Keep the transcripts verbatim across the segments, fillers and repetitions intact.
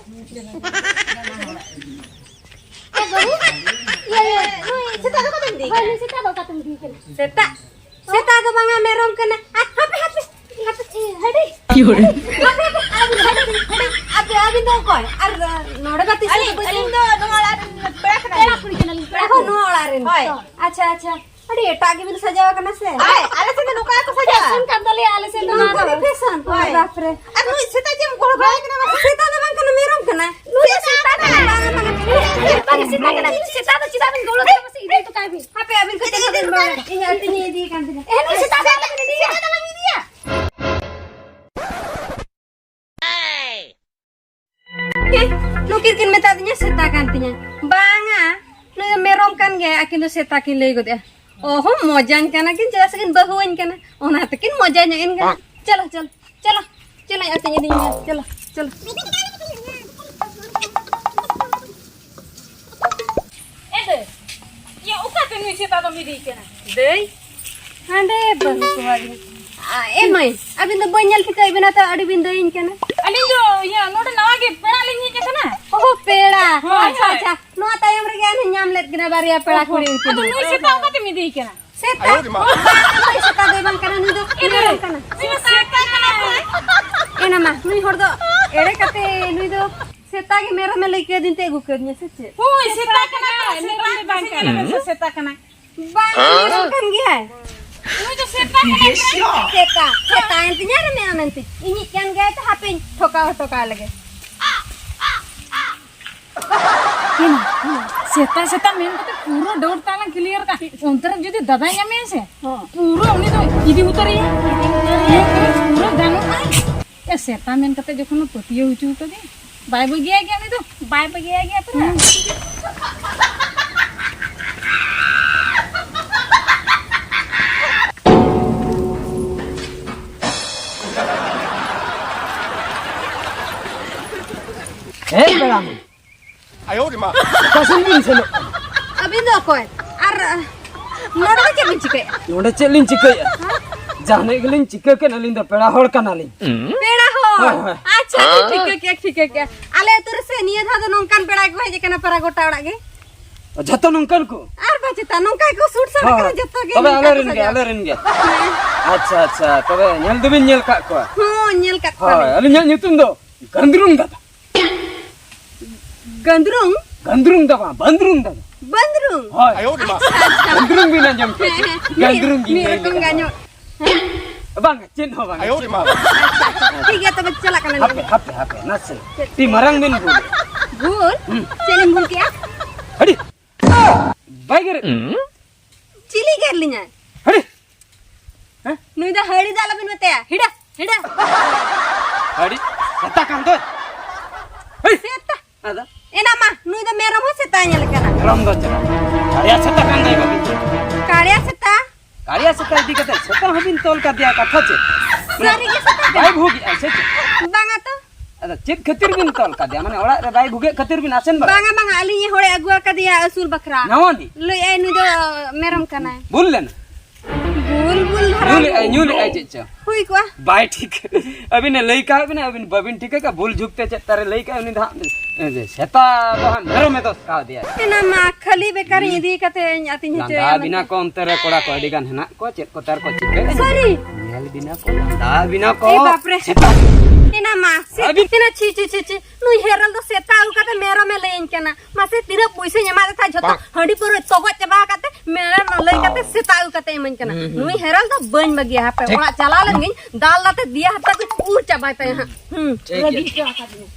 ᱮ ᱵᱟᱹᱵᱩ, ᱤᱭᱟᱹ, ᱤᱭᱟᱹ, ᱱᱩᱭ ᱥᱮᱛᱟ ᱫᱚ ᱚᱠᱟᱛᱮᱢ ᱤᱫᱤᱭᱮ ᱦᱳᱭ, ᱠᱟᱱᱟ? ᱱᱩᱭ ᱥᱮᱛᱟ ᱫᱚ ᱚᱠᱟᱛᱮᱢ ᱤᱫᱤᱭᱮ ᱠᱟᱱᱟ? ᱥᱮᱛᱟ? ᱥᱮᱛᱟ ᱫᱚ ᱵᱟᱝᱟ, ᱢᱮᱨᱚᱢ ᱠᱟᱱᱟ᱾ ᱟ, ᱦᱟᱯᱮ, ᱦᱟᱯᱮ, ᱦᱟᱯᱮ, ᱤ, ᱦᱟᱹᱰᱤ᱾ ᱦᱟᱯᱮ, ᱦᱟᱯᱮ, ᱟᱹᱵᱤᱱ, ᱦᱟᱹᱰᱤ, ᱦᱟᱹᱰᱤ, ᱟᱹᱵᱤᱱ, ᱟᱹᱵᱤᱱ ᱫᱚ ᱚᱠᱚᱭ? ᱟᱨ, ᱟ, ᱱᱚᱰᱮ ᱵᱟᱹᱛᱤ ᱥᱮᱫ ᱟᱹᱞᱤᱧ, ᱫᱚ ᱵᱟᱹᱛᱤ ᱟᱹᱞᱤᱧ ᱫᱚ ᱱᱚᱣᱟ ᱚᱲᱟᱜ ᱨᱮᱱ ᱯᱮᱲᱟ ᱠᱟᱱᱟᱞᱤᱧ᱾ ᱯᱮᱲᱟ ᱠᱩᱲᱤ ᱠᱟᱱᱟᱞᱤᱧ, ᱯᱮᱲᱟ ᱦᱳᱭ, ᱠᱩᱲᱤ᱾ ᱱᱚᱣᱟ ᱚᱲᱟᱜ ᱨᱮᱱ᱾ ᱦᱳᱭ᱾ ᱟᱪᱪᱷᱟ, ᱟᱪᱪᱷᱟ᱾ ᱟᱹᱰᱤ ᱮᱴᱟᱜ ᱜᱮᱵᱤᱱ ᱥᱟᱡᱟᱣ ᱠᱟᱱᱟ ᱥᱮ᱾ ᱦᱳᱭ, ᱟᱞᱮ ᱥᱮᱱ ᱫᱚ ᱱᱚᱝᱠᱟ ᱜᱮᱠᱚ ᱥᱟᱡᱟᱜᱼᱟ᱾ ᱯᱷᱮᱥᱚᱱ ᱠᱟᱱ ᱛᱟᱞᱮᱭᱟ ᱟᱞᱮ ᱥᱮᱱ ᱫᱚ ᱱᱚᱣᱟ ᱱᱚᱝᱠᱟ ᱫᱚ᱾ ᱜᱮ ᱯᱷᱮᱥᱚᱱ? ᱦᱳᱭ᱾ ᱵᱟᱯ ᱨᱮ᱾ ᱟᱨ ᱱᱩᱭ ᱥᱮᱛᱟ ᱪᱮᱫ ᱮᱢ ᱜᱚᱦᱚᱲ ᱵᱟᱲᱟᱭ ᱠᱟᱱᱟ ᱢᱟᱥᱮ? ᱥᱮᱛᱟ ᱫᱚ ᱵᱟᱝ ᱠᱟᱱᱟ, ᱢᱮᱨᱚᱢ ᱠᱟᱱᱟ᱾ ᱱᱩᱭ ᱫᱚ ᱥᱮᱛᱟ ᱠᱟᱱᱟ᱾ ᱵᱟᱝ, ᱵᱟᱝ, ᱵᱟᱝ᱾ ᱥᱮᱛᱟ ᱫᱚ ᱪᱮᱫᱟᱜ ᱵᱤᱱ ᱜᱚᱲᱚ ᱠᱟᱱᱟ ᱢᱟᱥᱮ? ᱤᱫᱤ ᱦᱚᱴᱚ ᱠᱟᱭ ᱵᱤᱱ᱾ ᱦᱟᱯᱮ, ᱟᱹᱵᱤᱱ ᱠᱚ ᱪᱮᱫ ᱵᱤᱱ ᱵᱟᱲᱟᱭᱟ? ᱤᱧ ᱟᱹᱛᱤᱧ ᱤᱫᱤᱭᱮ ᱠᱟᱱ ᱛᱤᱧᱟ᱾ ᱮ, ᱱᱩᱭ ᱥᱮᱛᱟ ᱫᱚ ᱟᱞᱚᱵᱤᱱ ᱤᱫᱤᱭᱟ᱾ ᱥᱮᱛᱟ ᱫᱚ ᱵᱟᱝ ᱤᱫᱤᱭᱟ᱾ ᱮ, ᱱᱩᱠᱤᱱ ᱠᱤᱱ ᱢᱮᱛᱟ ᱫᱤᱧᱟ ᱥᱮᱛᱟ ᱠᱟᱱ ᱛᱤᱧᱟ᱾ ᱵᱟᱝᱟ, ᱱᱩᱭ ᱫᱚ ᱢᱮᱨᱚᱢ ᱠᱟᱱ ᱜᱮᱭᱟᱭ, ᱟᱹᱠᱤᱱ ᱫᱚ ᱥᱮᱛᱟ ᱠᱤᱱ ᱞᱟᱹᱭ ᱜᱚᱫᱮᱜᱼᱟ᱾ ᱚᱦᱚ, ᱢᱚᱡᱟᱧ ᱠᱟᱱᱟ ᱠᱤᱱ, ᱪᱮᱫᱟᱜ ᱥᱮ ᱠᱤᱱ ᱵᱟᱹᱦᱩᱣᱟᱹᱧ ᱠᱟᱱᱟ, ᱚᱱᱟ ᱛᱮᱠᱤᱱ ᱢᱚᱡᱟ ᱧᱚᱜ ᱮᱱ ᱠᱟᱱᱟ᱾ ᱪᱚᱞᱚ, ᱪᱚᱞᱚ, ᱪᱚᱞᱚ, ᱪᱚᱞᱚ, ᱟᱹᱛᱤᱧ ᱤᱫᱤᱧ ᱢᱮ, ᱪᱚᱞᱚ, ᱪᱚᱞᱚ᱾ ᱮ ᱫᱟᱹᱭ, ᱤᱭᱟᱹ, ᱚᱠᱟᱛᱮ ᱱᱩᱭ ᱥᱮᱛᱟ ᱫᱚᱢ ᱤᱫᱤᱭᱮ ᱠᱟᱱᱟ? ᱫᱟᱹᱭ, ᱦᱟᱸᱰᱮ ᱵᱟᱹᱦᱩ ᱠᱚᱣᱟ ᱞᱤᱧ᱾ ᱟ, ᱮ ᱢᱟᱹᱭ, ᱟᱹᱵᱤᱱ ᱫᱚ ᱵᱟᱹᱧ ᱧᱮᱞ ᱴᱷᱤᱠᱟᱹᱭᱮᱫ ᱵᱤᱱᱟ ᱛᱚ, ᱟᱹᱰᱤ ᱵᱤᱱ ᱫᱟᱹᱭᱤᱧ ᱠᱟᱱᱟ᱾ ᱟᱹᱞᱤᱧ ᱫᱚ, ᱤᱭᱟᱹ, ᱱᱚᱰᱮ ᱱᱟᱣᱟ ᱜᱮ ᱯᱮᱲᱟ ᱞᱤᱧ ᱦᱮᱡ ᱟᱠᱟᱱᱟ᱾ ᱚᱦᱚ, ᱯᱮᱲᱟ᱾ ᱦᱳᱭ, ᱟᱪᱪᱷᱟ, ᱦᱳᱭ᱾ ᱟᱪᱪᱷᱟ᱾ ᱱᱚᱣᱟ ᱛᱟᱭᱚᱢ ᱨᱮᱜᱮ ᱟᱹᱞᱤᱧ ᱧᱟᱢ ᱞᱮᱫ ᱠᱤᱱᱟ ᱵᱟᱨᱭᱟ ᱯᱮᱲᱟ ᱚᱦᱚ᱾ ᱠᱩᱲᱤ ᱩᱱᱠᱤᱱ ᱟᱫᱚ ᱫᱚ᱾ ᱱᱩᱭ ᱥᱮᱛᱟ ᱚᱠᱟᱛᱮᱢ ᱤᱫᱤᱭᱮ ᱠᱟᱱᱟ? ᱥᱮᱛᱟ? ᱟᱭᱳ ᱨᱮ ᱢᱟ᱾ ᱱᱩᱭ ᱥᱮᱛᱟ ᱫᱚᱭ ᱵᱟᱝ ᱠᱟᱱᱟ, ᱱᱩᱭ ᱫᱚ ᱮ ᱢᱮᱨᱚᱢ ᱠᱟᱱᱟ᱾ ᱱᱩᱭ ᱫᱚ ᱥᱮᱛᱟ ᱠᱟᱱᱟ ᱯᱮ᱾ ᱮᱱᱟ ᱢᱟ, ᱱᱩᱭ ᱦᱚᱲ ᱫᱚ ᱮᱲᱮ ᱠᱟᱛᱮ ᱱᱩᱭ ᱫᱚ ᱥᱮᱛᱟ ᱜᱮ ᱢᱮᱨᱚᱢᱮ ᱞᱟᱹᱭ ᱠᱮᱫᱤᱧ ᱛᱮ ᱟᱹᱜᱩ ᱠᱟᱹᱫᱤᱧᱟ ᱥᱮ ᱪᱮᱫ? ᱦᱳᱭ, ᱥᱮᱛᱟ ᱠᱟᱱᱟ ᱯᱮ, ᱢᱮᱨᱚᱢ ᱫᱚ ᱵᱟᱝ ᱠᱟᱱᱟ᱾ ᱥᱮᱛᱟ ᱠᱟᱱᱟ᱾ ᱵᱟᱝ, ᱢᱮᱨᱚᱢ ᱠᱟᱱ ᱜᱮᱭᱟᱭ᱾ ᱱᱩᱭ ᱫᱚ ᱥᱮᱛᱟ ᱠᱟᱱᱟ ᱯᱮ᱾ ᱥᱮᱛᱟ, ᱥᱮᱛᱟ ᱮᱱ ᱛᱤᱧᱟ ᱨᱮ ᱢᱮᱨᱚᱢ ᱮᱱ ᱛᱤᱧ᱾ ᱤᱧᱤᱡ ᱠᱟᱱ ᱜᱮᱭᱟᱭ ᱛᱚ, ᱦᱟᱯᱮᱧ ᱴᱷᱚᱠᱟᱣ ᱦᱚᱴᱚ ᱠᱟᱭ ᱞᱮᱜᱮ᱾ ᱮ ᱢᱟ, ᱮ ᱢᱟ, ᱥᱮᱛᱟ ᱥᱮᱛᱟ ᱢᱮᱱ ᱠᱟᱛᱮ ᱯᱩᱨᱟᱹ doubt ᱛᱟᱞᱟᱝ clear ᱠᱟᱜ᱾ ᱚᱱᱛᱮ ᱨᱮ ᱡᱩᱫᱤ ᱫᱟᱫᱟᱭ ᱧᱟᱢᱮᱭᱟ ᱥᱮ, ᱦᱚᱸ᱾ ᱯᱩᱨᱟᱹ ᱩᱱᱤ ᱫᱚ ᱤᱫᱤ ᱩᱛᱟᱹᱨᱮᱭᱟ᱾ ᱯᱩᱨᱟᱹ ᱜᱟᱱᱚᱜᱼᱟ᱾ ᱮ, ᱥᱮᱛᱟ ᱢᱮᱱ ᱠᱟᱛᱮ ᱡᱚᱠᱷᱚᱱ ᱯᱟᱹᱛᱭᱟᱹᱣ ᱦᱚᱪᱚ ᱠᱟᱫᱮᱭᱟ, ᱵᱟᱭ ᱵᱟᱹᱜᱤᱭᱟᱭ ᱜᱮᱭᱟ ᱩᱱᱤ ᱫᱚ᱾ ᱵᱟᱭ ᱵᱟᱹᱜᱤᱭᱟᱭ ᱜᱮᱭᱟ ᱯᱩᱨᱟᱹ᱾ ᱦᱩᱸ᱾ ᱦᱮᱡ ᱵᱟᱲᱟ ᱢᱮ᱾ ᱟᱭᱳ ᱨᱮ ᱢᱟ᱾ ᱚᱠᱟ ᱥᱮᱱ ᱵᱤᱱ ᱥᱮᱱᱚᱜ ᱠᱟᱱᱟ? ᱟᱹᱵᱤᱱ ᱫᱚ ᱚᱠᱚᱭ? ᱟᱨ, ᱱᱚᱰᱮ ᱫᱚ ᱪᱮᱫ ᱵᱤᱱ ᱪᱤᱠᱟᱹᱭᱮᱫᱼᱟ? ᱱᱚᱰᱮ ᱪᱮᱫ ᱞᱤᱧ ᱪᱤᱠᱟᱹᱭᱮᱫᱼᱟ? ᱦᱮᱸ? ᱡᱟᱦᱟᱱᱟᱜ ᱜᱮᱞᱤᱧ ᱪᱤᱠᱟᱹ ᱠᱮᱫ, ᱟᱹᱞᱤᱧ ᱫᱚ ᱯᱮᱲᱟ ᱦᱚᱲ ᱠᱟᱱᱟᱞᱤᱧ᱾ ᱯᱮᱲᱟ ᱦᱚᱲ? ᱦᱳᱭ, ᱦᱳᱭ᱾ ᱟᱪᱪᱷᱟ, ᱴᱷᱤᱠᱟᱹ ᱠᱮᱜᱼᱟ, ᱴᱷᱤᱠᱟᱹ ᱠᱮᱜᱼᱟ᱾ ᱟᱞᱮ ᱟᱹᱛᱩ ᱨᱮ ᱥᱮ ᱱᱤᱭᱟᱹ ᱫᱷᱟᱣ ᱫᱚ ᱱᱚᱝᱠᱟᱱ ᱯᱮᱲᱟ ᱜᱮᱠᱚ ᱦᱮᱡ ᱟᱠᱟᱱᱟ ᱯᱟᱨᱟ ᱜᱚᱴᱟ ᱚᱲᱟᱜ ᱜᱮ᱾ ᱡᱷᱚᱛᱚ ᱱᱚᱝᱠᱟᱱ ᱠᱚ? ᱟᱨ ᱵᱟᱝ ᱪᱮᱛᱟ, ᱱᱚᱝᱠᱟ ᱜᱮᱠᱚ ᱥᱩᱴ ᱥᱟᱴ ᱦᱳᱭ, ᱠᱟᱱᱟ ᱦᱳᱭ᱾ ᱡᱷᱚᱛᱚ ᱜᱮ, ᱛᱚᱵᱮ ᱱᱚᱝᱠᱟ ᱟᱞᱮ ᱠᱚ ᱨᱮᱱ ᱜᱮ, ᱥᱟᱡᱟᱣ᱾ ᱟᱞᱮ ᱨᱮᱱ ᱜᱮ᱾ ᱦᱮᱸ᱾ ᱟᱪᱪᱷᱟ, ᱟᱪᱪᱷᱟ, ᱛᱚᱵᱮ ᱧᱮᱞ ᱫᱚᱵᱤᱱ ᱧᱮᱞ ᱠᱟᱜ ᱠᱚᱣᱟ? ᱦᱚᱸ, ᱧᱮᱞ ᱠᱟᱜ ᱦᱳᱭ, ᱠᱚᱣᱟᱞᱮ᱾ ᱟᱹᱞᱤᱧᱟᱜ ᱧᱩᱛᱩᱢ ᱫᱚ ᱜᱟᱱᱫᱨᱩᱝ ᱫᱟᱫᱟ᱾ ᱜᱟᱹᱱᱫᱨᱩᱝ? ᱜᱟᱱᱫᱨᱩᱝ ᱫᱚ ᱵᱟᱝ, ᱵᱟᱹᱱᱫᱨᱩᱝ ᱫᱟᱫᱟ᱾ ᱵᱟᱹᱱᱫᱨᱩᱝ? ᱦᱳᱭ᱾ ᱟᱭᱳ ᱨᱮ ᱢᱟ᱾ ᱜᱟᱱᱫᱨᱩᱝ ᱵᱤᱱ ᱟᱸᱡᱚᱢ ᱠᱮᱫ? ᱦᱮᱸ, ᱦᱮᱸ᱾ ᱜᱟᱱᱫᱨᱩᱝ ᱜᱤᱧ ᱢᱤᱫ ᱞᱟᱹᱭ ᱨᱚᱠᱚᱢ ᱞᱮᱫᱟ᱾ ᱜᱮ ᱟᱸᱡᱚᱢᱚᱜ᱾ ᱵᱟᱝ, ᱪᱮᱫ ᱦᱚᱸ ᱵᱟᱝ, ᱟᱭᱳ ᱨᱮ ᱪᱮᱫ ᱢᱟ᱾ ᱦᱚᱸ ᱵᱟᱝ᱾ ᱟᱪᱪᱷᱟ, ᱟᱪᱪᱷᱟ᱾ ᱴᱷᱤᱠ ᱜᱮᱭᱟ, ᱛᱚᱵᱮ ᱪᱟᱞᱟᱜ ᱠᱟᱱᱟ᱾ ᱦᱟᱯᱮ, ᱦᱟᱯᱮ, ᱦᱟᱯᱮ, ᱱᱟᱥᱮ᱾ ᱪᱮᱫ? ᱟᱹᱰᱤ ᱢᱟᱨᱟᱝ ᱵᱤᱱ ᱵᱷᱩᱞ᱾ ᱵᱷᱩᱞ? ᱦᱩᱸ᱾ ᱪᱮᱫ ᱮᱢ ᱵᱷᱩᱞ ᱠᱮᱜᱼᱟ? ᱟᱹᱰᱤ ᱵᱟᱭ ᱜᱮᱨᱮᱫ᱾ ᱪᱤᱞᱤ ᱜᱮᱨ ᱞᱤᱧᱟᱭ? ᱦᱟᱹᱲᱤ! ᱦᱮᱸ? ᱱᱩᱭ ᱫᱚ ᱦᱟᱹᱲᱤ ᱫᱚ ᱟᱞᱚᱵᱤᱱ ᱢᱮᱛᱟᱭᱟ᱾ ᱦᱤᱰᱟ, ᱦᱤᱰᱟ᱾ ᱦᱟᱹᱲᱤ? ᱥᱮᱛᱟ ᱠᱟᱱ ᱫᱚᱭ᱾ ᱦᱟᱹᱲᱤ! ᱥᱮᱛᱟ? ᱟᱫᱚ? ᱮᱱᱟ ᱢᱟ, ᱱᱩᱭ ᱫᱚ ᱢᱮᱨᱚᱢ ᱦᱚᱸ ᱥᱮᱛᱟᱭ ᱧᱮᱞ ᱠᱟᱱᱟ᱾ ᱢᱮᱨᱚᱢ ᱫᱚ ᱪᱮᱫ? ᱠᱟᱲᱤᱭᱟ ᱥᱮᱛᱟ ᱠᱟᱱ ᱫᱚᱭ ᱵᱟᱹᱵᱤ᱾ ᱠᱟᱲᱤᱭᱟ ᱥᱮᱛᱟ? ᱠᱟᱲᱤᱭᱟ ᱥᱮᱛᱟ ᱤᱫᱤ ᱠᱟᱛᱮ ᱥᱮᱛᱟ ᱦᱚᱸᱵᱤᱱ ᱛᱚᱞ ᱠᱟᱫᱮᱭᱟ, ᱠᱟᱛᱷᱟ ᱪᱮᱫ? ᱥᱟᱹᱨᱤ ᱜᱮ ᱥᱮᱛᱟ ᱠᱟᱱᱟ᱾ ᱵᱟᱭ ᱵᱷᱩᱜᱮᱜᱼᱟ ᱥᱮ ᱪᱮᱫ? ᱵᱟᱝᱟ ᱛᱚ᱾ ᱟᱫᱚ ᱪᱮᱫ ᱠᱷᱟᱹᱛᱤᱨ ᱵᱤᱱ ᱛᱚᱞ ᱠᱟᱫᱮᱭᱟ? ᱢᱟᱱᱮ ᱚᱲᱟᱜ ᱨᱮ ᱵᱟᱭ ᱵᱷᱩᱜᱮᱜ ᱠᱷᱟᱹᱛᱤᱨ ᱵᱤᱱ ᱟᱥᱮᱱ ᱵᱟᱲᱟ? ᱵᱟᱝᱟ, ᱵᱟᱝᱟ, ᱟᱹᱞᱤᱧ ᱦᱚᱲᱮ ᱟᱹᱜᱩ ᱟᱠᱟᱫᱮᱭᱟ ᱟᱹᱥᱩᱞ ᱵᱟᱠᱷᱨᱟ᱾ ᱱᱟᱣᱟ ᱜᱮ? ᱞᱟᱹᱭᱮᱜᱼᱟᱭ ᱱᱩᱭ ᱫᱚ ᱢᱮᱨᱚᱢ ᱠᱟᱱᱟᱭ᱾ ᱵᱷᱩᱞ ᱞᱮᱱᱟ? ᱵᱷᱩᱞ, ᱵᱷᱩᱞ ᱫᱷᱟᱨᱟ ᱧᱩ ᱞᱮᱜᱼᱟᱭ, ᱜᱮ ᱧᱩ ᱞᱮᱜᱼᱟᱭ ᱪᱮᱫ ᱪᱚ? ᱦᱩᱭ ᱠᱚᱜᱼᱟ᱾ ᱵᱟᱭ ᱴᱷᱤᱠ᱾ ᱟᱹᱵᱤᱱᱮ ᱞᱟᱹᱭ ᱠᱟᱜ ᱵᱤᱱᱟ, ᱟᱹᱵᱤᱱ ᱵᱟᱹᱵᱤᱱ ᱴᱷᱤᱠᱟᱹ ᱠᱟᱜᱼᱟ, ᱵᱷᱩᱞ ᱡᱩᱜᱽ ᱛᱮ ᱪᱮᱫ ᱛᱟᱨᱮ ᱞᱟᱹᱭ ᱠᱟᱜᱼᱟ, ᱩᱱᱤ ᱫᱚ ᱦᱟᱸᱜ, ᱮ, ᱥᱮᱛᱟ ᱫᱚ ᱦᱟᱸᱜ ᱢᱮᱨᱚᱢᱮ ᱫᱚᱥ ᱠᱟᱣᱫᱮᱭᱟ᱾ ᱮᱱᱟ ᱢᱟ, ᱠᱷᱟᱹᱞᱤ ᱵᱮᱠᱟᱨᱤᱧ ᱤᱫᱤ ᱠᱟᱛᱮ ᱤᱧ ᱟᱹᱛᱤᱧ ᱦᱚᱪᱚᱭᱟ ᱞᱟᱸᱫᱟ ᱢᱮᱱᱛᱮ᱾ ᱵᱤᱱᱟ ᱠᱚ ᱚᱱᱛᱮ ᱨᱮ ᱠᱚᱲᱟ ᱠᱚ ᱟᱹᱰᱤ ᱜᱟᱱ ᱦᱮᱱᱟᱜ ᱠᱚ, ᱪᱮᱫ ᱠᱚ ᱛᱟᱨ ᱠᱚ ᱪᱤᱠᱟᱹ? ᱥᱟᱹᱨᱤ? ᱧᱮᱞ ᱵᱤᱱᱟ ᱠᱚ ᱞᱟᱸᱫᱟ ᱵᱤᱱᱟ ᱠᱚ᱾ ᱮ ᱵᱟᱯ ᱨᱮ᱾ ᱥᱮᱛᱟ᱾ ᱮᱱᱟ ᱢᱟ, ᱥᱮ-, ᱟᱹᱵᱤᱱ ᱮᱱᱟ ᱪᱷᱤ, ᱪᱷᱤ, ᱪᱷᱤ, ᱪᱷᱤ᱾ ᱱᱩᱭ ᱦᱮᱨᱮᱞ ᱫᱚ ᱥᱮᱛᱟ ᱟᱹᱜᱩ ᱠᱟᱛᱮ ᱢᱮᱨᱚᱢᱮ ᱞᱟᱹᱭᱟᱹᱧ ᱠᱟᱱᱟ᱾ ᱢᱟᱥᱮ ᱛᱤᱱᱟᱹᱜ ᱯᱩᱭᱥᱟᱹᱧ ᱮᱢᱟᱫᱮ ᱛᱟᱦᱮᱸᱫ, ᱡᱷᱚᱛᱚ ᱵᱟᱝ᱾ ᱦᱟᱺᱰᱤ ᱯᱟᱹᱣᱨᱟᱹ ᱛᱚᱜᱚᱡ ᱪᱟᱵᱟ ᱟᱠᱟᱫ ᱛᱮ ᱢᱮᱨᱚᱢ ᱞᱟᱹᱭ ᱠᱟᱛᱮ ᱥᱮᱛᱟ ᱟᱹᱜᱩ ᱠᱟᱛᱮ ᱤᱢᱟᱹᱧ ᱠᱟᱱᱟ᱾ ᱦᱩᱸ, ᱦᱩᱸ᱾ ᱱᱩᱭ ᱦᱮᱨᱮᱞ ᱫᱚ ᱵᱟᱹᱧ ᱵᱟᱹᱜᱤᱭᱟ, ᱦᱟᱯᱮ ᱴᱷᱤᱠ᱾ ᱚᱲᱟᱜ ᱪᱟᱞᱟᱣ ᱞᱮᱱ ᱜᱤᱧ, ᱫᱟᱞ ᱫᱟᱛᱮ ᱫᱤᱭᱟ ᱦᱟᱛᱟ ᱠᱚᱧ ᱯᱩᱨ ᱪᱟᱵᱟᱭ ᱛᱟᱭᱟ ᱦᱟᱸᱜ᱾ ᱦᱩᱸ, ᱴᱷᱤᱠ ᱨᱟᱹᱜᱤ ᱜᱮᱭᱟ᱾ ᱦᱚᱪᱚ ᱟᱠᱟᱫᱤᱧᱟ᱾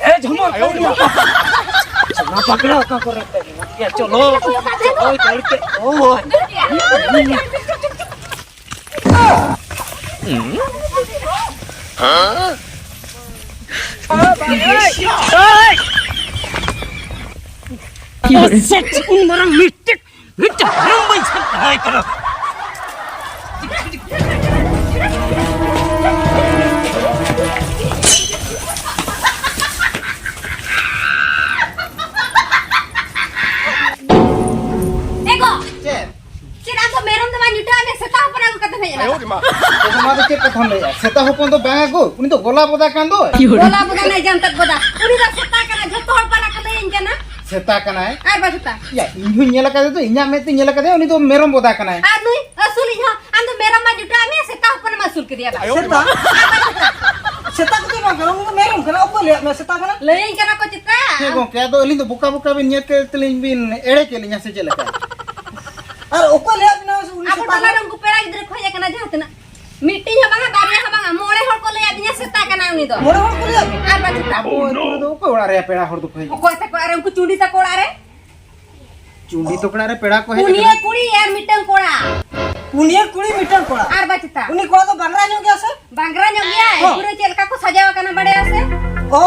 ᱮ ᱡᱷᱩᱢᱩᱨ, ᱟᱭᱳ ᱨᱮ᱾ ᱚᱱᱟ ᱯᱟᱠᱲᱟ ᱚᱠᱟ ᱠᱚᱨᱮ ᱯᱮ ᱢᱮᱱᱟᱜ ᱜᱮᱭᱟ? ᱪᱚᱞᱚ, ᱪᱚᱞᱚ, ᱫᱟᱹᱲ ᱛᱮ᱾ ᱳᱭ᱾ ᱥᱮᱪ, ᱩᱱ ᱢᱟᱨᱟᱝ ᱢᱤᱫᱴᱮᱡ, ᱢᱤᱫᱴᱮᱡ ᱢᱮᱨᱚᱢ ᱵᱟᱹᱧ ᱥᱟᱵ ᱫᱟᱲᱮᱭᱟᱭ ᱠᱟᱱᱟ᱾ ᱮ ᱜᱚ! ᱪᱮᱫ? ᱪᱮᱫ ᱟᱢ ᱫᱚ ᱢᱮᱨᱚᱢ ᱫᱚ ᱵᱟᱝ ᱧᱩᱴᱟᱹ ᱟᱢ ᱥᱮᱛᱟ ᱦᱚᱯᱚᱱ ᱟᱹᱜᱩ ᱠᱟᱛᱮ ᱦᱮᱡ ᱮᱱᱟ? ᱠᱷᱟᱢ ᱞᱟᱹᱭᱟ, ᱥᱮᱛᱟ ᱦᱚᱯᱚᱱ ᱫᱚ ᱵᱟᱝᱟ ᱜᱳ, ᱩᱱᱤ ᱫᱚ ᱜᱚᱞᱟ ᱵᱚᱫᱟ ᱠᱟᱱ ᱫᱚ᱾ ᱵᱚᱫᱟ ᱵᱚᱫᱟ ᱱᱟᱭ ᱡᱟᱱᱛᱟᱛ ᱵᱚᱫᱟ᱾ ᱩᱱᱤ ᱫᱚ ᱥᱮᱛᱟ ᱠᱟᱱᱟᱭ, ᱡᱷᱚᱛᱚ ᱦᱚᱲ ᱯᱟᱲᱟ ᱠᱚ ᱞᱟᱹᱭᱟᱹᱧ ᱠᱟᱱᱟ᱾ ᱥᱮᱛᱟ ᱠᱟᱱᱟᱭ? ᱟᱨ ᱵᱟᱝ ᱥᱮᱛᱟ? ᱭᱟ, ᱤᱧ ᱦᱚᱸᱧ ᱧᱮᱞ ᱟᱠᱟᱫᱮ ᱫᱚ, ᱤᱧᱟᱹᱜ ᱢᱮᱫ ᱛᱮᱧ ᱧᱮᱞ ᱟᱠᱟᱫᱮᱭᱟ, ᱩᱱᱤ ᱫᱚ ᱢᱮᱨᱚᱢ ᱵᱚᱫᱟ ᱠᱟᱱᱟᱭ᱾ ᱟᱨ ᱱᱩᱭ ᱟᱹᱥᱩᱞᱤᱡ ᱦᱚᱸ, ᱟᱢ ᱫᱚ ᱢᱮᱨᱚᱢ ᱢᱟ ᱡᱩᱴᱟᱹ ᱟᱢᱮ, ᱥᱮᱛᱟ ᱦᱚᱯᱚᱱ ᱮᱢ ᱟᱹᱥᱩᱞ ᱠᱮᱫᱮᱭᱟ ᱵᱟᱝ? ᱥᱮᱛᱟ? ᱥᱮᱛᱟ ᱠᱚᱫᱚ ᱵᱟᱝ ᱠᱟᱱᱟ, ᱩᱱᱤ ᱫᱚ ᱢᱮᱨᱚᱢ ᱠᱟᱱᱟ᱾ ᱚᱠᱚᱭ ᱞᱟᱹᱭᱟᱫ ᱢᱮᱭᱟ ᱥᱮᱛᱟ ᱠᱟᱱᱟ? ᱞᱟᱹᱭᱟᱹᱧ ᱠᱟᱱᱟ ᱠᱚ ᱪᱮᱛᱟ᱾ ᱦᱮᱸ ᱜᱚᱝᱠᱮ, ᱟᱫᱚ ᱟᱹᱞᱤᱧ ᱫᱚ ᱵᱚᱠᱟ ᱵᱚᱠᱟ ᱵᱤᱱ ᱧᱮᱞ ᱠᱮᱫ ᱛᱮᱞᱤᱧ ᱵᱤᱱ ᱮᱲᱮ ᱠᱮᱫ ᱞᱤᱧᱟ ᱥᱮ ᱪᱮᱫ ᱞᱮᱠᱟ? ᱟᱨ ᱚᱠᱚᱭ ᱞᱟᱹᱭᱟᱫ ᱵᱤᱱᱟ ᱩᱱᱤ ᱟᱵᱚ ᱥᱮᱛᱟ ᱴᱚᱞᱟ ᱨᱮ ᱠᱟᱱᱟ? ᱩᱱᱠᱩ ᱯᱮᱲᱟ ᱜᱤᱫᱽᱨᱟᱹ ᱠᱚ ᱦᱮᱡ ᱟᱠᱟᱱᱟ ᱡᱟᱦᱟᱸ ᱛᱤᱱᱟᱹᱜ, ᱢᱤᱫᱴᱤᱡ ᱦᱚᱸ ᱵᱟᱝᱟ, ᱵᱟᱨᱭᱟ ᱦᱚᱸ ᱵᱟᱝᱟ, ᱢᱚᱬᱮ ᱦᱚᱲ ᱠᱚ ᱞᱟᱹᱭ ᱟᱹᱫᱤᱧᱟ ᱥᱮᱛᱟ ᱠᱟᱱᱟ ᱩᱱᱤ ᱫᱚ᱾ ᱢᱚᱬᱮ ᱦᱚᱲ ᱠᱚ ᱞᱟᱹᱭ ᱟᱹᱫᱤᱧᱟ? ᱟᱨ ᱵᱟᱝ ᱥᱮᱛᱟ᱾ ᱟᱵᱚ ᱟᱹᱛᱩ ᱨᱮᱫᱚ ᱚᱠᱚᱭ ᱚᱲᱟᱜ ᱨᱮᱭᱟ ᱯᱮᱲᱟ ᱦᱚᱲ ᱫᱚᱠᱚ ᱦᱮᱡ ᱟᱠᱟᱱᱟ? ᱚᱠᱚᱭ ᱛᱟᱠᱚ ᱚᱲᱟᱜ ᱨᱮ? ᱩᱱᱠᱩ ᱪᱩᱸᱰᱤ ᱛᱟᱠᱚ ᱚᱲᱟᱜ ᱨᱮ᱾ ᱪᱩᱸᱰᱤ ᱛᱟᱠᱚ ᱚᱲᱟᱜ ᱨᱮ ᱯᱮᱲᱟ ᱠᱚ ᱦᱮᱡ ᱯᱩᱱᱭᱟᱹ ᱟᱠᱟᱱᱟ᱾ ᱠᱩᱲᱤ ᱟᱨ ᱢᱤᱫᱴᱟᱝ ᱠᱚᱲᱟ᱾ ᱯᱩᱱᱭᱟᱹ ᱠᱩᱲᱤ, ᱢᱤᱫᱴᱟᱝ ᱠᱚᱲᱟ᱾ ᱟᱨ ᱵᱟᱝ ᱥᱮᱛᱟ᱾ ᱩᱱᱤ ᱠᱚᱲᱟ ᱫᱚ ᱵᱟᱝᱨᱟ ᱧᱚᱜ ᱜᱮᱭᱟ ᱥᱮ? ᱵᱟᱝᱨᱟ ᱧᱚᱜ ᱜᱮᱭᱟᱭ᱾ ᱦᱚᱸ᱾ ᱯᱩᱨᱟᱹ ᱪᱮᱫ ᱞᱮᱠᱟ ᱠᱚ ᱥᱟᱡᱟᱣ ᱟᱠᱟᱱᱟ ᱵᱟᱲᱟᱭᱟ ᱥᱮ? ᱚ,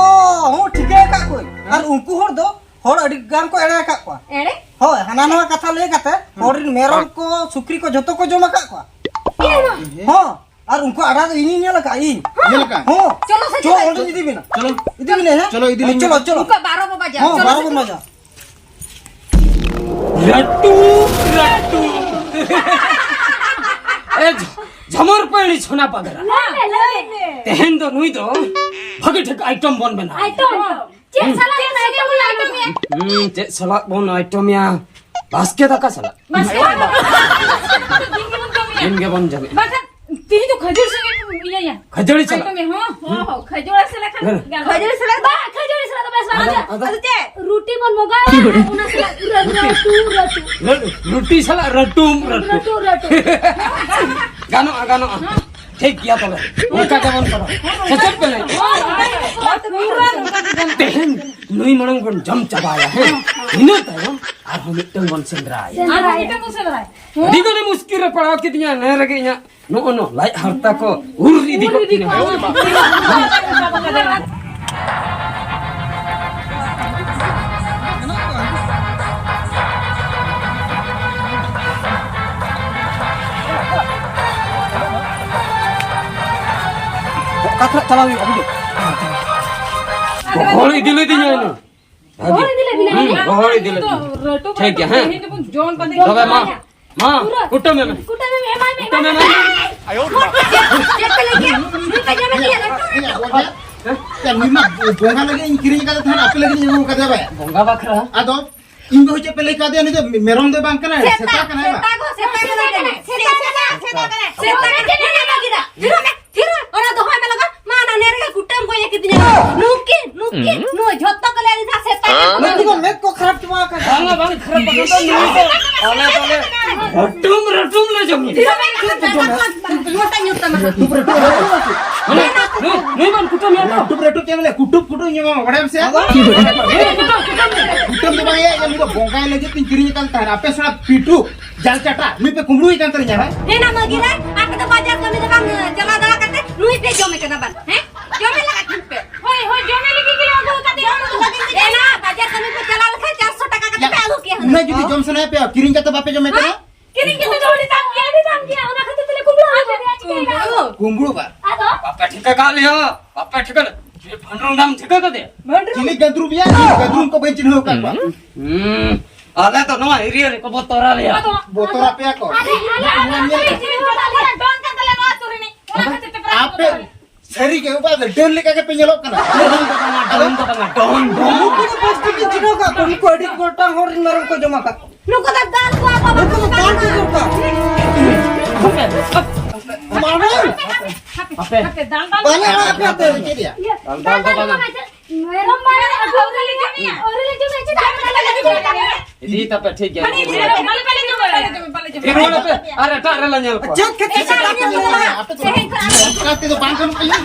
ᱦᱚᱸ, ᱴᱷᱤᱠᱟᱹ ᱟᱠᱟᱫ ᱠᱚᱣᱟᱹᱧ᱾ ᱟᱨ ᱩᱱᱠᱩ ᱦᱚᱲ ᱫᱚ ᱦᱚᱲ ᱟᱹᱰᱤ ᱜᱟᱱ ᱠᱚ ᱮᱲᱮ ᱟᱠᱟᱫ ᱠᱚᱣᱟ᱾ ᱮᱲᱮ? ᱦᱳᱭ, ᱦᱟᱱᱟ ᱱᱟᱣᱟ ᱠᱟᱛᱷᱟ ᱞᱟᱹᱭ ᱠᱟᱛᱮ ᱦᱚᱲ ᱨᱮᱱ ᱢᱮᱨᱚᱢ ᱠᱚ, ᱥᱩᱠᱨᱤ ᱠᱚ ᱡᱷᱚᱛᱚ ᱠᱚ ᱡᱚᱢ ᱟᱠᱟᱫ ᱠᱚᱣᱟ᱾ ᱮᱲᱮ ᱫᱚ᱾ ᱦᱚᱸ, ᱟᱨ ᱩᱱᱠᱩ ᱟᱲᱟ ᱫᱚ ᱤᱧᱤᱧ ᱧᱮᱞ ᱟᱠᱟᱫ, ᱤᱧ᱾ ᱧᱮᱞ ᱟᱠᱟᱫ? ᱦᱚᱸ᱾ ᱪᱚᱞᱚ ᱥᱮ ᱪᱚ, ᱪᱚᱞᱚ᱾ ᱚᱸᱰᱮ ᱤᱫᱤ ᱵᱮᱱᱟ᱾ ᱪᱚᱞᱚ᱾ ᱤᱫᱤ ᱵᱮᱱᱟ, ᱦᱮᱸ? ᱪᱚᱞᱚ, ᱤᱫᱤ ᱦᱮᱸ, ᱞᱤᱧ ᱪᱚᱞᱚ, ᱢᱮ᱾ ᱪᱚᱞᱚ᱾ ᱩᱱᱠᱩᱣᱟᱜ ᱵᱟᱨᱚ ᱵᱟᱡᱟ᱾ ᱦᱚᱸ, ᱪᱚᱞᱚ ᱵᱟᱨᱚ ᱥᱮ ᱵᱚᱱ ᱪᱚᱞᱚ᱾ ᱵᱟᱡᱟ᱾ ᱨᱟᱹᱴᱩ, ᱨᱟᱹᱴᱩ᱾ ᱮ ᱡᱷ-, ᱡᱷᱟᱢᱚᱨ ᱯᱟᱹᱲᱤ ᱥᱚᱱᱟ ᱯᱟᱜᱽᱨᱟ᱾ ᱞᱟᱹᱭ ᱢᱮ, ᱞᱟᱹᱭ ᱢᱮ᱾ ᱛᱮᱦᱮᱧ ᱫᱚ ᱱᱩᱭ ᱫᱚ ᱵᱷᱟᱹᱜᱤ ᱴᱷᱤᱠ ᱟᱭᱴᱚᱢ ᱵᱚᱱ ᱵᱮᱱᱟᱣᱟ᱾ ᱟᱭᱴᱚᱢ? ᱪᱮᱫ ᱥᱟᱞᱟᱜ ᱵᱚᱱ ᱟᱭᱴᱚᱢ ᱮᱭᱟ? ᱦᱩᱸ, ᱪᱮᱫ ᱥᱟᱞᱟᱜ ᱵᱚᱱ ᱟᱭᱴᱚᱢ ᱮᱭᱟ? ᱵᱟᱥᱠᱮ ᱫᱟᱠᱟ ᱥᱟᱞᱟᱜ᱾ ᱵᱟᱥᱠᱮ ᱫᱟᱠᱟ᱾ ᱫᱤᱱ ᱜᱮᱵᱚᱱ ᱡᱚᱢᱮᱫ᱾ ᱵᱟᱠᱷᱟᱱ ᱛᱮᱦᱮᱧ ᱫᱚ ᱠᱷᱟᱹᱡᱟᱹᱲᱤ ᱥᱟᱞᱟᱜ ᱜᱮ ᱤᱭᱟᱹᱭᱟ᱾ ᱠᱷᱟᱹᱡᱟᱹᱲᱤ ᱥᱟᱞᱟᱜ᱾ ᱟᱭᱴᱚᱢ ᱮ, ᱦᱚᱸ, ᱦᱚᱸ, ᱦᱚᱸ, ᱠᱷᱟᱹᱡᱟᱹᱲᱤ ᱥᱟᱞᱟᱜ ᱠᱷᱟᱱ ᱦᱮᱸ᱾ ᱜᱟᱱᱚᱜᱼᱟ᱾ ᱠᱷᱟᱹᱡᱟᱹᱲᱤ ᱥᱟᱞᱟᱜ ᱵᱟᱝ, ᱠᱷᱟᱹᱡᱟᱹᱲᱤ ᱥᱟᱞᱟᱜ ᱫᱚ ᱵᱮᱥ ᱵᱟᱝ ᱟᱫᱚ, ᱦᱩᱭᱩᱜᱼᱟ᱾ ᱟᱫᱚ ᱪᱮᱫ? ᱨᱩᱴᱤ ᱵᱚᱱ ᱢᱚᱜᱟᱭᱟ, ᱚᱱᱟ ᱥᱟᱞᱟᱜ ᱨᱟᱹᱴᱩ, ᱨᱟᱹᱴᱩ᱾ ᱨᱩ-, ᱨᱩᱴᱤ ᱥᱟᱞᱟᱜ ᱨᱟᱹᱴᱩᱢ, ᱨᱟᱹᱴᱩ᱾ ᱨᱟᱹᱴᱩ, ᱨᱟᱹᱴᱩ᱾ ᱜᱟᱱᱚᱜᱼᱟ, ᱜᱟᱱᱚᱜᱼᱟ᱾ ᱦᱚᱸ᱾ ᱴᱷᱤᱠ ᱜᱮᱭᱟ ᱛᱚᱵᱮ, ᱚᱱᱠᱟ ᱜᱮᱵᱚᱱ ᱠᱚᱨᱟᱣᱟ᱾ ᱥᱮ ᱪᱮᱫ ᱯᱮ ᱞᱟᱹᱭᱟ? ᱦᱚᱸ, ᱦᱚᱸ, ᱦᱚᱸ, ᱦᱚᱸ᱾ ᱛᱮᱦᱮᱧ ᱱᱩᱭ ᱢᱟᱲᱟᱝ ᱵᱚᱱ ᱡᱚᱢ ᱪᱟᱵᱟᱭᱟ, ᱦᱮᱸ? ᱤᱱᱟᱹ ᱛᱟᱭᱚᱢ ᱟᱨᱦᱚᱸ ᱢᱤᱫᱴᱟᱝ ᱵᱚᱱ ᱥᱮᱸᱫᱽᱨᱟᱭᱟ᱾ ᱟᱨᱦᱚᱸ ᱢᱤᱫᱴᱟᱝ ᱵᱚᱱ ᱥᱮᱸᱫᱽᱨᱟᱭᱟ᱾ ᱟᱹᱰᱤ ᱜᱟᱱᱮ ᱢᱩᱥᱠᱤᱞ ᱨᱮ ᱯᱟᱲᱟᱣ ᱠᱤᱫᱤᱧᱟ, ᱱᱮ ᱨᱮᱜᱮ ᱤᱧᱟᱹᱜ ᱱᱚᱜᱼᱚ ᱱᱚᱣᱟ ᱞᱟᱡ ᱦᱟᱨᱛᱟ ᱠᱚ ᱩᱨ ᱤᱫᱤ ᱠᱚᱜ ᱛᱤᱧᱟ᱾ ᱚᱠᱟ ᱠᱷᱚᱱᱟᱜ ᱪᱟᱞᱟᱣ ᱦᱩᱭᱩᱜᱼᱟ, ᱵᱩᱡᱷᱟᱹᱣ? ᱜᱚᱦᱚᱲ ᱤᱫᱤ ᱞᱤᱫᱤᱧᱟᱭ ᱱᱩᱭ᱾ ᱜᱚᱦᱚᱲ ᱤᱫᱤ ᱞᱮᱫ ᱵᱤᱱᱟ? ᱦᱩᱸ, ᱜᱚᱦᱚᱲ ᱤᱫᱤ ᱞᱮᱫ ᱵᱤᱱᱟ᱾ ᱴᱷᱤᱠ ᱜᱮᱭᱟ, ᱦᱮᱸ᱾ ᱛᱮᱦᱮᱧ ᱫᱚᱵᱚᱱ ᱡᱚᱢ ᱠᱟᱛᱮ ᱛᱚᱵᱮ ᱢᱟ, ᱢᱟ, ᱯᱩᱨᱟᱹ ᱠᱩᱴᱟᱹᱢ ᱮᱢ ᱢᱮ᱾ ᱠᱩᱴᱟᱹᱢ ᱮᱢ ᱮᱢᱟᱭ ᱢᱮ, ᱠᱩᱴᱟᱹᱢ ᱮᱢᱟᱭ ᱢᱮ᱾ ᱪᱮᱫ ᱯᱮ ᱞᱟᱹᱭ ᱠᱮᱫᱟ? ᱪᱮᱫ ᱯᱮ ᱞᱟᱹᱭ ᱠᱮᱫᱟ? ᱤᱧᱟᱜ ᱵᱚᱞ ᱜᱮ᱾ ᱦᱮᱸ? ᱭᱟ, ᱱᱤᱢᱟ ᱵᱚᱸᱜᱟ ᱞᱟᱹᱜᱤᱫ ᱤᱧ ᱠᱤᱨᱤᱧ ᱟᱠᱟᱫ ᱛᱟᱦᱮᱱ, ᱟᱯᱮ ᱞᱟᱹᱜᱤᱫ ᱤᱧ ᱟᱹᱜᱩ ᱟᱠᱟᱫᱮᱭᱟ ᱵᱟᱭᱟ᱾ ᱵᱚᱸᱜᱟ ᱵᱟᱠᱷᱨᱟ? ᱟᱫᱚ ᱤᱧ ᱵᱟᱹᱦᱩ ᱪᱮᱫ ᱯᱮ ᱞᱟᱹᱭ ᱠᱟᱫᱮᱭᱟ? ᱩᱱᱤ ᱫᱚ ᱢᱮᱨᱚᱢ ᱫᱚ ᱵᱟᱝ ᱠᱟᱱᱟᱭ, ᱥᱮᱛᱟ, ᱥᱮᱛᱟ ᱠᱟᱱᱟᱭ ᱵᱟ᱾ ᱥᱮᱛᱟ ᱜᱚ, ᱥᱮᱛᱟ ᱠᱟᱱᱟᱭ᱾ ᱥᱮᱛᱟ ᱠᱟᱱᱟᱭ᱾ ᱥᱮᱛᱟ ᱠᱟᱱᱟᱭ᱾ ᱥᱮᱛᱟ ᱠᱟᱱᱟᱭ᱾ ᱥᱮᱛᱟ ᱠᱟᱱᱟᱭ᱾ ᱛᱷᱤᱨ ᱚᱜ ᱢᱮ, ᱛᱷᱤᱨ ᱚᱜ᱾ ᱚᱱᱟ ᱫᱚᱦᱚᱭ ᱢᱮ ᱞᱚᱜᱚᱱ᱾ ᱢᱟ, ᱚᱱᱟ ᱱᱮᱨ ᱜᱮ ᱠᱩᱴᱟᱹᱢ ᱜᱚᱡ ᱠᱤᱫᱤᱧᱟ᱾ ᱱᱩᱠᱤᱱ, ᱱᱩᱠᱤᱱ, ᱱᱩᱭ ᱡᱷᱚᱛᱚ ᱠᱚ ᱞᱟᱹᱭ ᱫᱟ ᱥᱮᱛᱟ ᱠᱟᱱᱟ᱾ ᱱᱩᱠᱩ ᱫᱚ ᱢᱮᱫ ᱠᱚ ᱠᱷᱟᱨᱟᱯ ᱪᱟᱵᱟ ᱟᱠᱟᱱᱟ᱾ ᱵᱟᱝᱟ, ᱵᱟᱝ ᱠᱷᱟᱨᱟᱯ ᱟᱠᱟᱱ ᱫᱚ ᱱᱩᱭ ᱫᱚ᱾ ᱟᱞᱮ ᱫᱚᱞᱮ ᱦᱟᱹᱴᱩᱢ ᱨᱟᱹᱴᱩᱢ ᱞᱮ ᱡᱚᱢ ᱠᱮᱫᱟ᱾ ᱛᱷᱤᱨ ᱚᱜ ᱢᱮ, ᱞᱚᱜᱚᱱ᱾ ᱢᱚᱴᱟ ᱧᱩᱨ ᱛᱟᱢᱟ᱾ ᱱᱩᱭ, ᱱᱩᱭ ᱵᱚᱱ ᱠᱩᱴᱟᱹᱢ ᱮᱭᱟ ᱛᱚ᱾ ᱠᱩᱴᱩᱵ ᱨᱮᱴᱩᱵ ᱪᱮᱫ ᱮᱢ ᱞᱟᱹᱭᱟ? ᱠᱩᱴᱩᱵ ᱠᱩᱴᱩᱵ ᱧᱟᱢᱟ, ᱵᱟᱲᱟᱭᱟᱢ ᱥᱮ? ᱟᱫᱚ? ᱠᱩᱴᱟᱹᱢ ᱫᱚ ᱵᱟᱝ ᱭᱟ, ᱩᱱᱤ ᱫᱚ ᱵᱚᱸᱜᱟᱭ ᱞᱟᱹᱜᱤᱫ ᱛᱤᱧ ᱠᱤᱨᱤᱧ ᱟᱠᱟᱫ ᱛᱟᱦᱮᱸᱱ᱾ ᱟᱯᱮ ᱥᱮᱬᱟ ᱯᱤᱴᱩ, ᱡᱟᱞ ᱪᱟᱴᱟ, ᱱᱩᱭ ᱯᱮ ᱠᱩᱢᱵᱽᱲᱩᱭ ᱠᱟᱱ ᱛᱟᱹᱞᱤᱧᱟ, ᱦᱮᱸ? ᱦᱮᱸ, ᱱᱟ ᱢᱟᱹᱜᱤ ᱨᱮ, ᱟᱯᱮ ᱫᱚ ᱵᱟᱡᱟᱨ ᱠᱟᱹᱢᱤ ᱫᱚ ᱵᱟᱝ ᱪᱟᱞᱟᱣ ᱫᱟᱲᱮ ᱠᱟᱛᱮ, ᱱᱩᱭ ᱯᱮ ᱡᱚᱢᱮ ᱠᱟᱱᱟ ᱵᱟᱝ, ᱦᱮᱸ? ᱡᱚᱢᱮ ᱞᱟᱜᱟ ᱠᱤᱱ ᱯᱮ᱾ ᱦᱳᱭ, ᱦᱳᱭ, ᱡᱚᱢᱮ ᱞᱟᱹᱜᱤᱫ ᱜᱮᱞᱮ ᱟᱹᱜᱩ ᱟᱠᱟᱫᱮᱭᱟ᱾ ᱮ ᱱᱟ, ᱵᱟᱡᱟᱨ ᱠᱟᱹᱢᱤ ᱯᱮ ᱪᱟᱞᱟᱣ ᱞᱮᱠᱷᱟᱱ ᱪᱟᱨᱥᱚ ᱴᱟᱠᱟ ᱠᱟᱛᱮ ᱯᱮ ᱟᱹᱜᱩ ᱠᱮᱭᱟ ᱦᱩᱱᱟᱹᱝ᱾ ᱩᱱᱟᱹᱜ ᱡᱩᱫᱤ ᱡᱚᱢ ᱥᱟᱱᱟᱭᱮᱫ ᱯᱮᱭᱟ, ᱠᱤᱨᱤᱧ ᱠᱟᱛᱮ ᱵᱟᱯᱮ ᱡᱚᱢᱮ ᱠᱟᱱᱟ? ᱦᱮᱸ? ᱠᱤᱨᱤᱧ ᱠᱟᱛᱮ ᱫᱚ ᱟᱹᱰᱤ ᱫᱟᱢ ᱜᱮᱭᱟ, ᱟᱹᱰᱤ ᱫᱟᱢ ᱜᱮᱭᱟ, ᱚᱱᱟ ᱠᱷᱟᱹᱛᱤᱨ ᱛᱮᱞᱮ ᱠᱩᱢᱵᱽᱲᱩ ᱟᱹᱜᱩ ᱠᱮᱫᱮᱭᱟ, ᱪᱤᱠᱟᱹᱭᱮᱱᱟ? ᱠᱩᱢᱵᱽᱲᱩ? ᱠᱩᱢᱵᱽᱲᱩ ᱵᱟ? ᱟᱫᱚ? ᱵᱟᱯᱮ ᱴᱷᱤᱠᱟᱹ ᱠᱟᱜ ᱞᱮᱭᱟ, ᱵᱟᱯᱮ ᱴᱷᱤᱠᱟᱹ ᱞᱮ-, ᱪᱤᱞᱤ ᱵᱷᱟᱸᱰᱨᱩ ᱫᱟᱢ ᱴᱷᱤᱠᱟᱹ ᱠᱟᱫᱮᱭᱟ? ᱵᱷᱟᱸᱰᱨᱩ? ᱪᱤᱞᱤ ᱜᱟᱸᱫᱽᱨᱩ ᱵᱤᱭᱟ? ᱤᱧ ᱜᱟᱸᱫᱽᱨᱩ ᱠᱚ ᱵᱟᱹᱧ ᱪᱤᱱᱦᱟᱹᱣ ᱟᱠᱟᱫ ᱠᱚᱣᱟ᱾ ᱦᱩᱸ, ᱟᱞᱮ ᱫᱚ ᱱᱚᱣᱟ ᱮᱨᱤᱭᱟ ᱨᱮᱠᱚ ᱵᱚᱛᱚᱨ ᱟᱞᱮᱭᱟ᱾ ᱟᱫᱚ? ᱵᱚᱛᱚᱨ ᱟᱯᱮᱭᱟ ᱠᱚ? ᱟᱞᱮ, ᱟᱞᱮ, ᱟᱞᱮ, ᱟᱞᱮ ᱪᱤᱞᱤ ᱦᱚᱸ ᱵᱟᱞᱮ ᱰᱚᱱ ᱠᱟᱱ ᱛᱟᱞᱮ ᱱᱚᱣᱟ ᱟᱹᱛᱩ ᱨᱤᱱᱤᱡ, ᱚᱱᱟ ᱠᱷᱟᱹᱛᱤᱨ ᱛᱮ ᱯᱨᱟᱭ ᱟᱯᱮ ᱵᱚᱛᱚᱨ ᱟᱞᱮ᱾ ᱥᱟᱹᱨᱤ ᱜᱮ, ᱩᱵᱟ ᱫᱚ ᱰᱟᱹᱱ ᱞᱮᱠᱟ ᱜᱮᱯᱮ ᱧᱮᱞᱚᱜ ᱠᱟᱱᱟ᱾ ᱰᱚᱱ ᱫᱚ ᱵᱟᱝᱟ, ᱰᱚᱱ ᱫᱚ ᱵᱟᱝᱟ, ᱰᱚᱱ, ᱰᱚᱱ᱾ ᱱᱩᱠᱩ ᱫᱚ ᱯᱟᱸᱪᱴᱤ ᱠᱤᱱ ᱪᱤᱱᱦᱟᱹᱣ ᱠᱟᱜ ᱠᱚᱣᱟ, ᱱᱩᱠᱩ ᱟᱹᱰᱤ ᱜᱚᱴᱟᱝ ᱦᱚᱲ ᱨᱮᱱ ᱢᱮᱨᱚᱢ ᱠᱚ ᱡᱚᱢ ᱟᱠᱟᱫ ᱠᱚᱣᱟ᱾ ᱱᱩᱠᱩ ᱫᱚ ᱫᱟᱞ ᱠᱚᱣᱟ ᱠᱚ, ᱱᱩᱠᱩ ᱫᱚ ᱫᱟᱞ ᱠᱚ ᱫᱚᱨᱠᱟᱨ᱾ ᱦᱟᱯᱮ, ᱦᱟᱯᱮ, ᱢᱟᱨᱟᱝ᱾ ᱦᱟᱯᱮ, ᱦᱟᱯᱮ, ᱫᱟᱞ, ᱫᱟᱞ᱾ ᱵᱟᱞᱮ ᱟᱲᱟᱜ ᱯᱮᱭᱟ ᱛᱮ᱾ ᱪᱮᱫ ᱭᱟ? ᱫᱟᱞ, ᱫᱟᱞ ᱫᱚ ᱵᱟᱝᱟ᱾ ᱢᱮᱨᱚᱢ ᱢᱟᱨᱟᱝ ᱟᱹᱜᱩ ᱠᱟᱞᱮ ᱡᱚᱢᱮᱭᱟ᱾ ᱟᱹᱣᱨᱤ ᱞᱮ ᱡᱚᱢᱮᱭᱟ, ᱪᱮᱫᱟᱜ ᱯᱮ ᱫᱟᱞ ᱠᱟᱞᱮ ᱡᱚᱢᱮᱭᱟ? ᱤᱫᱤ ᱛᱟᱯᱮ, ᱴᱷᱤᱠ ᱜᱮᱭᱟ᱾ ᱵᱟᱞᱮ ᱡᱚᱢᱮᱭᱟ, ᱵᱟᱞᱮ ᱡᱚᱢᱮᱭᱟ, ᱵᱟᱞᱮ ᱡᱚᱢᱮᱭᱟ᱾ ᱨᱩᱣᱟᱹᱲ ᱟᱯᱮ, ᱟᱨ ᱮᱴᱟᱜ ᱨᱮᱞᱮ ᱧᱮᱞ ᱠᱚᱣᱟ᱾ ᱪᱮᱫ ᱠᱷᱟᱹᱛᱤᱨ ᱛᱮ ᱮᱴᱟᱜ ᱨᱮ ᱧᱮᱞ ᱠᱚᱣᱟ? ᱚᱱᱠᱟ ᱛᱮᱫᱚ ᱵᱟᱝ ᱜᱟᱱᱚᱜ ᱠᱟᱱᱟ᱾